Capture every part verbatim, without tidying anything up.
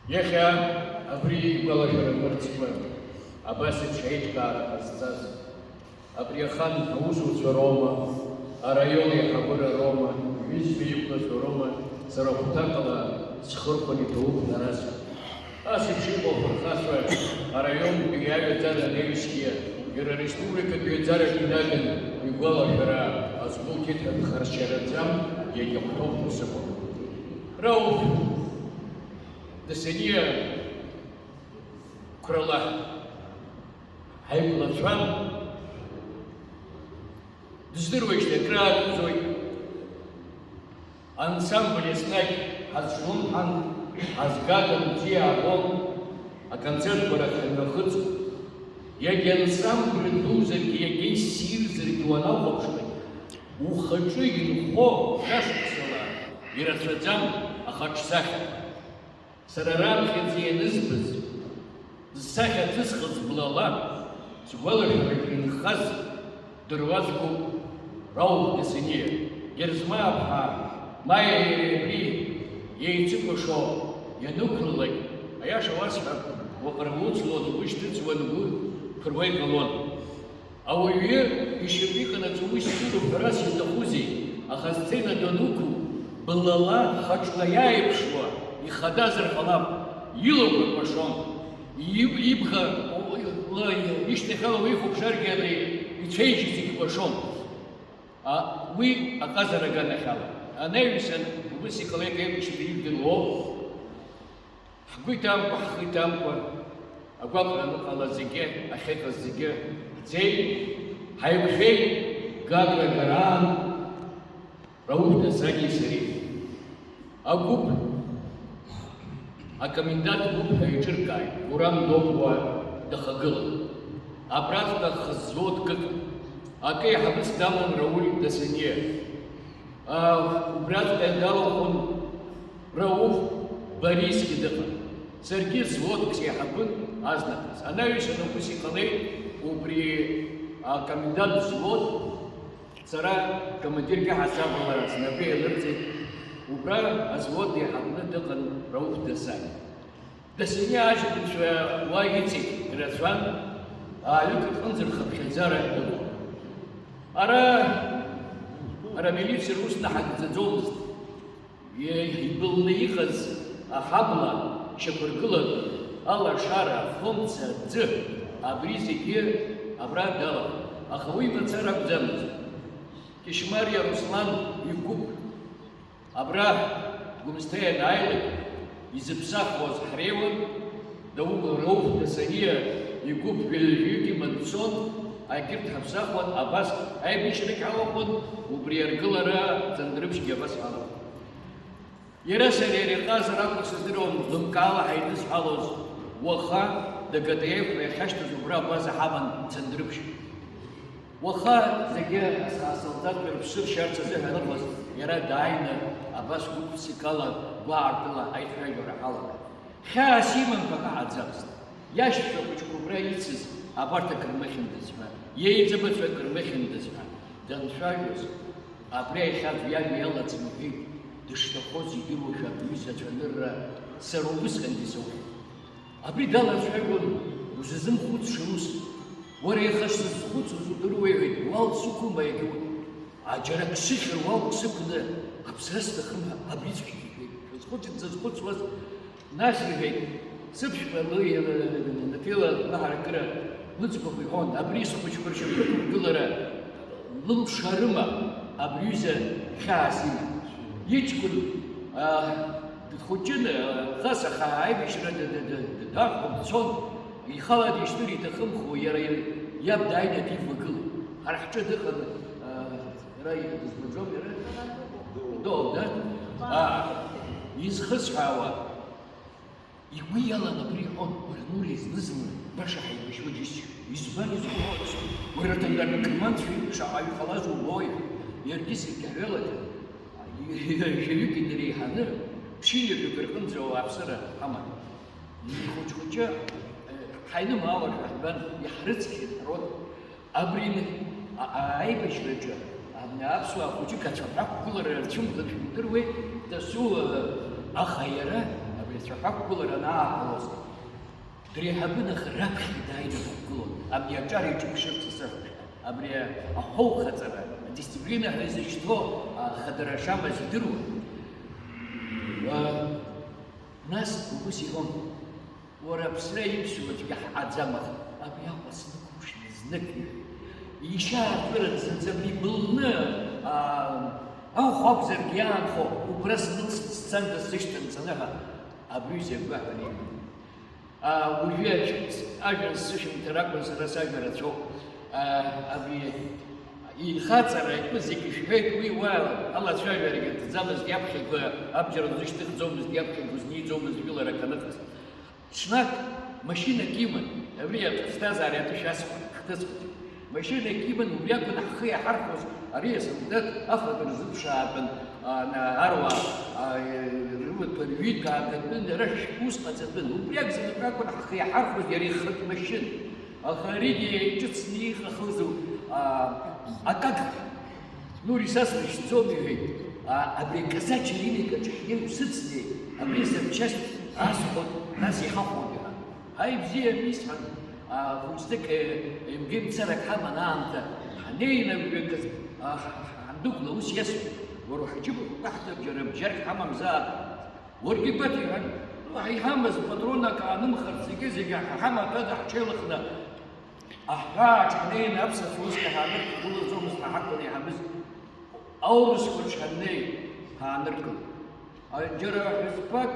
Иахьа абри игәалашәара мырӡкәа абас еиԥш аиҿкаара ҟазҵаз, абри ахан аусуцәа роума, араион аиҳабыра роума, ҩызцәа иқәлацәа роума, сара хәҭакала схырхәан иҭоуп ҳәарас. Ас еиԥш иҟоу афырхацәа араионтәи аҩаӡара анаҩсгьы, иара ареспубликатә ҩаӡарагьы инаган игәалашәара азгәылҭеит ҳәа дхаршьараӡам, иагьахәҭоуп ус акәым. Рауф Дасаниа Қәрала ҳаиқәлацәа, дыздыруеижьҭеи акры аақәӡоит. Ансамбль еснагь ҳазҿлымҳан, ҳазгаган бзиа аабон, аконцертқәа рахь ҳанҩахыҵ. Иагьа ансамбль дуӡӡагьы, иагьа иссирӡаргьы уанахәаԥшлак, ухаҿы инхо жәашықәсала ирацәаӡам ахаҿсахьа. Сара раԥхьаӡа ианызбаз, зсахьа ҭысхыз блала, сгәалашәарақәа инхаз дыруаӡәкуп Рауф Дасаниа, Герзмаа-ԥҳа Маиа иареи абри еицыкәашо ианықәлалак, аиаша уасҳәап, уаҟа рвоцлон, угәы шьҭыҵуан, угәы ԥыруа иҟалон. Ауаҩы ишьапы иҟанаҵо уи зцәыруп ҳәарас иаҭахузеи, аха асцена данықәу, блала, хаҿла иааиԥшуа ихадазар ҟалап, илақәа кәашон, иб-, ибӷа ла ишьҭахьала уихәаԥшаргьы абри ицәеижь зегь кәашон. А, уи аҟазара аганахьала. Анаҩсан убыс иҟалеит еиқәшьра ижәдыруоу. Ҳгәы иҭамкәа, ҳхы иҭамкәа, агәаҟра аныҟала зегьы, ахьыҟаз зегьы ҳцеит, ҳаиқәшәеит Гагра агараан Рауф Дасаниеи сареи. Агәыԥ, акомендант гәыԥ ҳәа еиҿыркааит, Гурам Догәуа дахагылан. Абраҟа хы-ззводк ыҟан. Акы еиҳабыс даман Рауль Дасаниа. Аа, убраҵәҟьа далахәын Рауф Борисгьы дыҟан. Саргьы взводк сеиҳабын азныказ. Анаҩсан убыс иҟалеит, убри акомендант взвод, сара командирк иаҳасабала снапы еилырҵеит. Убра азвод еиҳабны дыҟан Рауф Дасаниа. Дасаниа аҷкәынцәа уа иҵегь ирацәан, ааҩык рҟынӡа рхыԥхьаӡара ыҟан. Ара, ара амилициа рус наҳагӡаӡомызт. Ибылны иҟаз аҳабла шьақәыргылан, алашара, афымца, аӡы, абри зегьы абра далахәын. Аха уи мацара акәӡамызт. Кьышьмариа Руслан игәыԥ Абра Гәымсҭа ианааилак, изыԥсахуаз ҳреиуан, Даур Рауф Дасаниа игәыԥ ҩажәаҩык иман дцон, егьырҭ ҳаԥсахуан, абас аибашьрагь ҳалахәын, убри аргылара Ӡандрыԥшьгьы абас ҳалахәын. Иара сара иара иҟазар акәын сыздыруам, лымкаала ҳаидызҳәалоз, уаха Дагатаев ҳәа иахьашьҭаз убра агәаза ҳаман Ӡандрыԥшь. Уаха зегьы асолдаҭцәа рыԥсы ршьарц азыҳәан ыҟаз, иара дааины абас гәык-ԥсыкала, гәаартыла аицәажәара ҳалагеит. Хьаас имам ҳәа ҳаҳаӡамызт. Иашьцәа хәыҷқәа убра ицыз абарҭ акрымыхьындаз ҳәа, иеиҵбацәа акрымыхьындаз ҳәа данцәажәоз, абри аиха аӡә иажәа иалаҵаны иҳәеит, дышҭахоз идыруашәа абри ҩыза цәанырра сара убысҟангьы соуеит. Абри далацәажәон, узазымхәыцша ус. Уара иаха сзызхәыцуаз удыруеи, иҳәеит, уал сықәума иагьа уи? Џьара ак сыхьыр, уал сықәны аԥсра сҭахым ҳәа абриҵәҟьагьы иҳәеит. Сазхәыцит, сазхәыцуаз, нас иҳәеит, сыԥшәма лы-, лы-, лы-, лы-, Нафела лаҳаракыра лыӡбахә иҳәон, абри схәыҷқәа ршьапы рықәгылара лылшарыма, абри ҩыза хьаас иман. Иҷкәын, аа, Дхәыҷын, ӷас аха аибашьра д-, д-, д-, д-, дахәон, дцон, ихала дишьҭыр иҭахымхо, иара иаб дааины дивагылеит. Ҳара ҳҿы дыҟан, а, иара дызбаӡом, иара? Дол, да? А, изхысҳәаауа, игәы иалан абри иҳәон, уара, Нури, зны-зынла баша ҳаибашьуа џьысшьоит. Избан изгәаҳәо? Уара, ҭоуба, командцәа шаҟаҩ ҟалаз убои? Иаргьы саргьы ҳҩалак, Жәаҩык инареиҳаны, ԥшьынҩажәак рҟынӡа ауааԥсыра ҳаман. Хәыҷ-хәыҷы, э, ҳаинымаауашәа ҳбан, иаҳрыцқьеит ҳарод. Абри н-, а-, а-, аибашьраҿы, абни аԥсуаа хәыҷык ацәаҳәа ақәгылара рцәымӷын шәымдыруеи, дасу, э, аха иара, абри Ацәаҳәақәгылара анааҟалоз, дреиҳабын, аха раԥхьа дааины дықәгылон, абни аҿар иҿықәшәырц азыҳәан. Абри ахәылхаҵара, адисциплина ҳәа изышьҭоу ахадара шамаз идыруан. Ва-, нас убыс иҳәон, уара, аԥсра иԥсуа аӡәгьы ҳҟаӡам, аха абри Аҟәа снықәымшәан знык, иҳәеит. Ишьааргылан зынӡа абри былны, аа, ахә акәзаргьы иаанхо, убра сныҵ-, сцанда сышьҭан ҵаны ҳәа, абри зегь гәаҳәан иҳәон. Аа, уажәы аӡә-, ажәҩан сзышәымҭар акәын, сара сажәа рацәоуп. Аа, абри ихаҵара итәы зегьы шәҳәеит, уи уа алацәажәарагьы аҭӡамызт, иаԥхьаго абџьар лзышьҭыхӡомызт, иаԥхьаго зниӡомызт жәыларак аныҟаз. Ҽнак машьынак иман, абри аԥсҭазаара атәы шәасҳәап, хҭысхәыҷ. Машьынак иман, убри акәын ҳхы иаҳархәоз, ари асолдаҭ афатә рзыԥшаатәын, а, на-, аруаа, а, рымаҭәа рҩит, аагатәын, ара шәус ҟаҵатәын. Убри акәзар акәын ҳхы иаҳархәоз иара ихатә машьына. Аха аригьы иҿыцны иҟахызу, а, акакра. Ну, рисас рышьӡом, иҳәеит. А, абри аказача имикаҿы ҳнеи усыцнеи, абри асанчасть асхәот, нас иҳахәоит, иҳәан. Ҳаи, бзиа, мисҳәан, а, хәыҷӡык, е, еимгеимцарак ҳаман аамҭа, ҳанеилак, а, ҳ-, ҳ-, ҳандәықәла ус иасҳәеит, уара уҳаџьыба ҟәаҳҭап, џьара бџьарк ҳамамзаап. Уаргьы гәаҭа, иҳәан, ну, ҳа иҳамаз патронак аанымхарц, зегьы-зегьы ҳа ҳамаҭәада ҳҽеилыхны, аҳәаа аҿы ҳнеины аԥсацәа усгьы ҳааныркылаӡомызт ҳа ҳакәын иаҳабыз. Аурысқәа рҿы ҳаннеи, ҳааныркылт. Џьара ҳәызбак,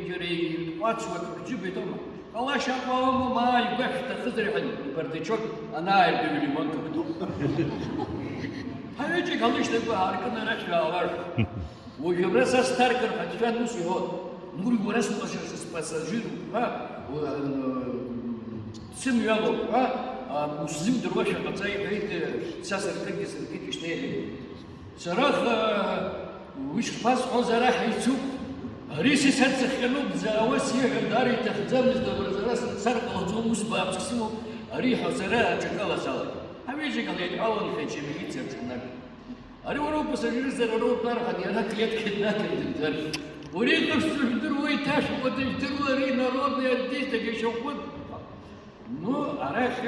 џьара иртҟәацуа акы бџьыбеит, ҟалашьа аҟалома, ма игәашә шәҭахызар ҳәа ибардачок анааиртыҩ ремонт акәтоуп. Ҳаҩыџьагь ҳалышьҭақәа ҳааркын, ара шәаауар. Уажә абра са сҭаркыр ҳәа дшәан, ус иҳәон. Мури, уара спассажиру ҳәа, сымҩалоуп ҳәа, усзымдыруашәа ҟаҵа, иҳәеит, са сыркыргьы сыркит, ишьҭеиҳәеит. Сара, аха, уи шԥасҳәоз, ара ҳаицуп. Ари сисарцахьаноуп, дзаауа сиҳәар, даара иҭахӡамызт, абра сара сымцар ҟалаӡом, ус бааԥс сымоуп, ари ҳәа сара аҽакала салагеит. Ҳаҩыџьагь ҳаидҳәалан, иахьа амилициа аҿы ҳнаргеит. Ари уара упассажирзар, ара утәар ҳәа, иара аклеткахь днадыргылт. Уара иҟашәҵо жәдыруеи, иҭашәкуа дыжәдыруеи, ари народный артист, агьашьахәыт. Ну, арахь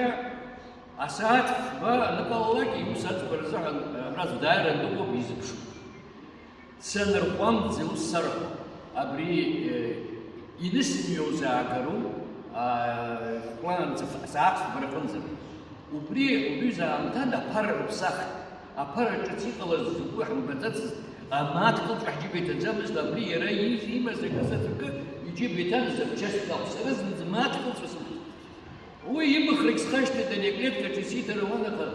асааҭ фба аныҟалалак, иус аӡбара азыҳәан, абра аӡә дааиран дыҟоуп, изыԥшу. Санырҟәамҵӡеи ус сарҳәо, абри, э, инысымҩоу заагару, а, хәлаанӡа ф-, асааҭ фба рҟынӡа. Убри, убри заамҭан аԥара рыԥсахит. Аԥара ҿыц иҟалаз закәу ҳамбаӡацызт, амааҭ кылҵәа ҳџьыба иҭаӡамызт, абри иара ииз имаз акы заҵәыкы иџьыба иҭан, запчасть акәын. Сара зынӡа мааҭ кылҵәа сымаз. Уи имыхрагь схашҭит, ани аклеткаҿы исиҭар ауан, аха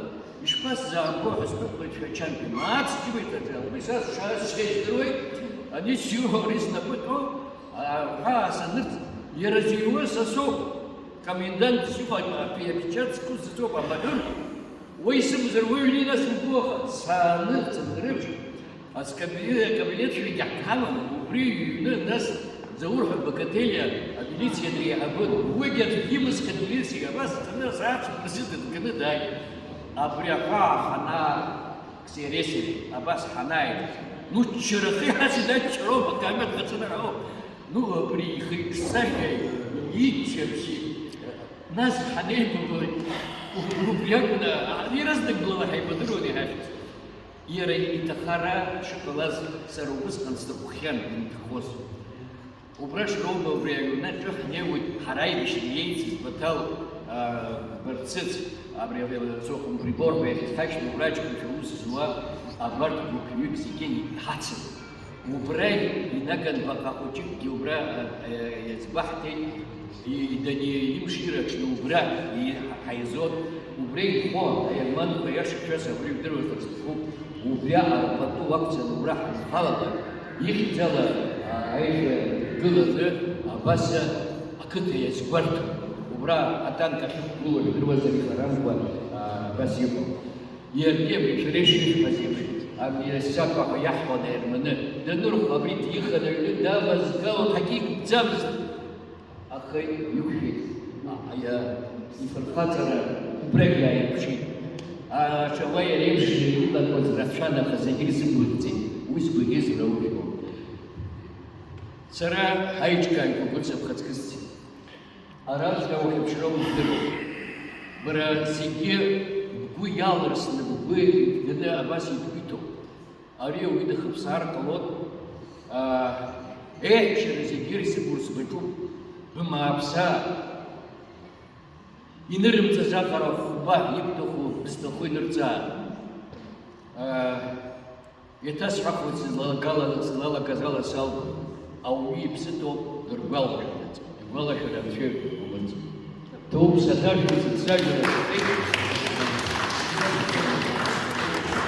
ишԥасзаамго ҳәа сдәықәлеит шәачантәи. Мааҭ сџьыба иҭаӡам, уи са сшааз сеиздыруеит, ани сиуҳәо ари снапы ҭоуп, аҳәаа санырц, иара зыҩуа са соуп, комендант сыҟоуп, апечать сқәысҵоуп, амаҳәыр, уа исымазар уаҩ ини, нас угәы аха, сааны, цынтрыԥш, Аскабинет, акабинет шәҩык иаҳҭалан, убри иҩны, нас Заур ҳәа Бакателиа амилициа дреиҳабын. Уигьы аӡәгьы имысхит, милициа абас дцаны асааҭ шықәса дыдганы дааит. Абри аҳәаа ҳанаа-, сереси абас ҳанааит. Ну, ччарахеи ҳаци даччароуп, акамера дхаҵаны ҳауп. Ну, абри ихы иԥсахьа, иччаԥшьи. Нас ҳанеибабалак, убри акәны, иаразнак блала ҳаибадыруан иҳахьыз. Иара иҭахара шыҟалаз сара убысҟан сҭаххьан, инҭахоз. Убра шроума убри аҩнаҿы ҳнеиуеит, ҳара аибашьра иеицыз Баҭал, аа, Барцыц, абри, абри, Цохым Григор ҳәа иахьа исхашҭуа убра аҷкәынцәа аус зуа абарҭ гәыԥҩык зегьы иҳацын. Убра инаган баҟа хәыҷыкгьы убра, а, а, иаӡбаҳҭеит, и-, идани имшира аҽны убра и-, ҳаизон, убра инхон, аерманқәа иашашәас абри ижәдыруазар сҭахуп, убри аҟара пату ақәҵаны убра ҳанхалалак, ихьӡала, а, аишәа гыланы, абас ақыҭа иазгәарҭон, убра атанк ахьықәгылоу ижәдыруазар ихарамкәа, а, абас иҟан. Иаргьы абри шәара ишышәҳәаз еиԥш, абри асакәаҳәа иаҳҳәон аерманы, данырхәа, абри диханы аҩны давазгалон, ҳагьигәыбӡамызт. Аха иқәшәеит, а, аиа, ифырхаҵара убрагь иааирԥшит. Аҽа уа иара еиԥш иҟалақәаз рацәан, аха зегьы рзымгәаӷьӡеит, уи згәаӷьыз уара ужәбо. Сара ҳаиҿкааит угәыцаԥхацкызцеит. Арахь ауахьаԥшра ужәдыруеит. Бара зегьы бгәы иалырсны, бгәы иҭганы абас ибгәиҭоуп. Ари ауаҩы дахыԥсаар ҟалоит. Аа, еиҳәшьара зегьы ирзыбур сгәаҿуп. Бымааԥсаа. Инырымҵыз аҟара хәба ибҭаху, бызҭаху инырҵаа. Аа, Иҭасҳәахуеит сызлалагала-, сызлалагаз ала салгом, ауаҩы иԥсы ҭоуп дыргәалашәарацы, игәалашәара анцәа иакәым. Ҭоуп саҭашәа, сыццажәара саҭеит.